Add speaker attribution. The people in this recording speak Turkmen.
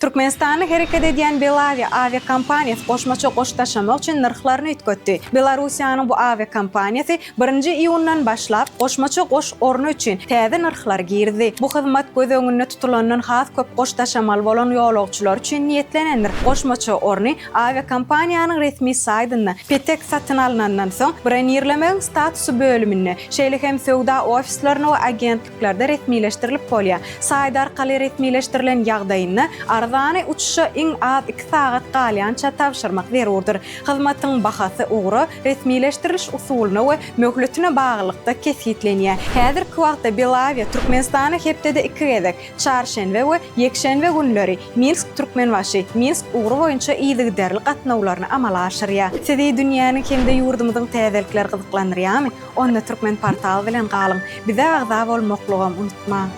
Speaker 1: Türkmenistanda hereket edýän Belavia awiakompaniýasy goşmaça goş daşamak üçin nyrhlaryny üýtgetdi. Belarussiýanyň bu awiakompaniýasy birinji iýundan başlap, goşmaça goş orny üçin täze nyrhlary girizdi. Bu hyzmat göz öňünde tutulandan has köp goş daşamaly bolan ýolagçylar üçin niýetlenendir. Goşmaça orny awiakompaniýanyň resmi saýtynda petek satyn alnandan soň, bronirlemegiň statusy bölüminde, şeýle hem söwda ofislerinde we agentliklerde Lerde resmileşdirilip bolýar. Saýt arkaly resmileşdirilen ýagdaýynda arzany uçuşa iň az iki sagat galýança tabşyrmak zerurdyr. Hyzmatyň bahasy ugra, resmileşdiriliş usulyna we möhletine baglylykda kesgitlenýär. Häzirki wagtda Belawiýa Türkmenistana hepdede iki gezek, çarşenbe we ýekşenbe günleri Minsk, Türkmenbaşy, Minsk ugry boýunça yzygiderli gatnawlaryny amala aşyrýar. Sizi dünýäniň hem-de ýurdumyzyň täzelikleri gyzyklandyrýarmy? Onda Türkmenportal bilen galyň. Bize agza bolmaklygam unutmaň.